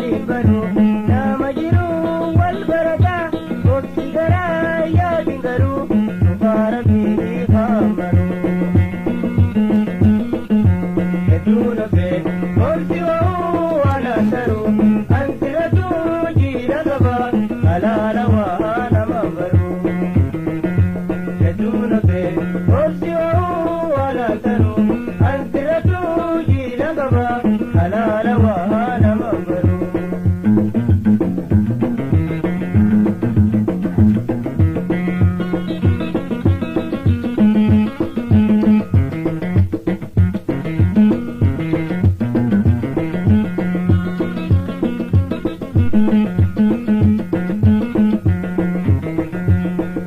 waliin baru nama jiru wal barata obsi garaa yaadin garuu dhufaara fi haamaru. Hedduu nafee obsi wa'uu waan taru ansiratu jiila qaba halaala waa nama baru. Hedduu nafee obsi wa'uu waan taru ansiratu jiila qaba halaala waa nama baru.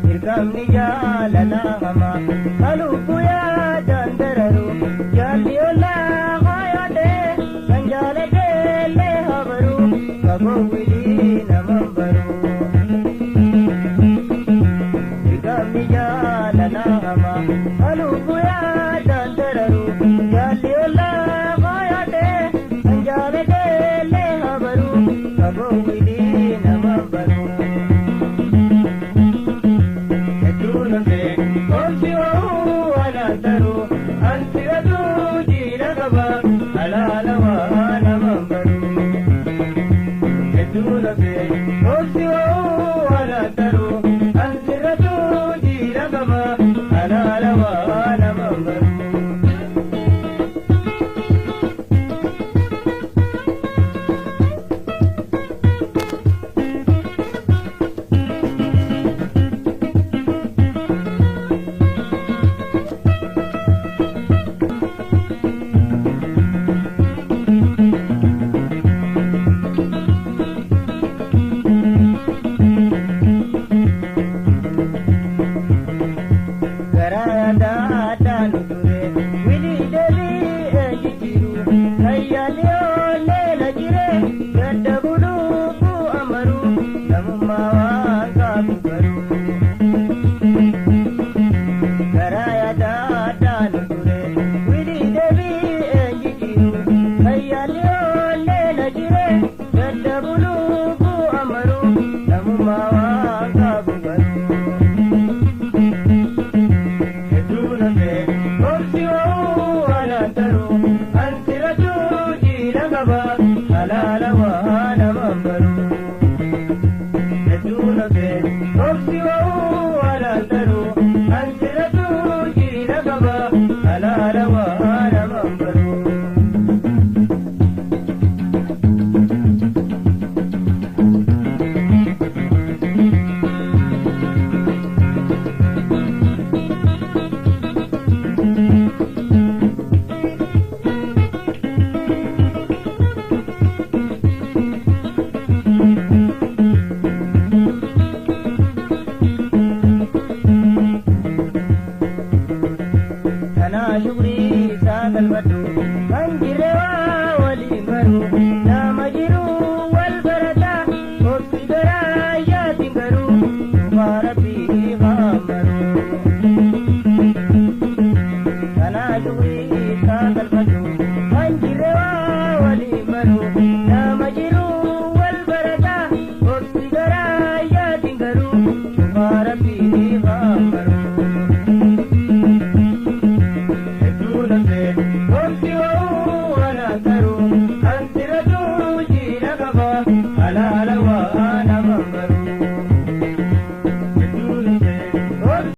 Dirqamni jaalalaa hamaa kalubbuu yaadaan dararu jaalli ollaa hayaatee kan jaalateellee habaru fagoo wilii naman baru. Dirqamni jaalalaa hamaa kalubbuu yaadaan dararu jaalli ollaa hayaatee kan jaalateellee habaru fagoo wilii naman baru. Obsi wa'uu waan taru ansiratu jiila qaba halaala waa nama baru. Hedduu nafee obsi wa'uu waan taru ansiratu jiila qaba halaala waa nama baru. Garaa yaadaan ture wilii deebi'ee jijjiiru kayyaalli oollee na jire gadda buluufuu amaru namummaa waan qabu garuu. Garaa yaadaan ture wilii deebi'ee jijjiiru kayyaalli oollee na jire gadda buluufuu amaru namummaa waan qabu garuu. Hedduu nafee obsi wa'uu waan taru ansiratu jiila qaba halaala waa nama baru.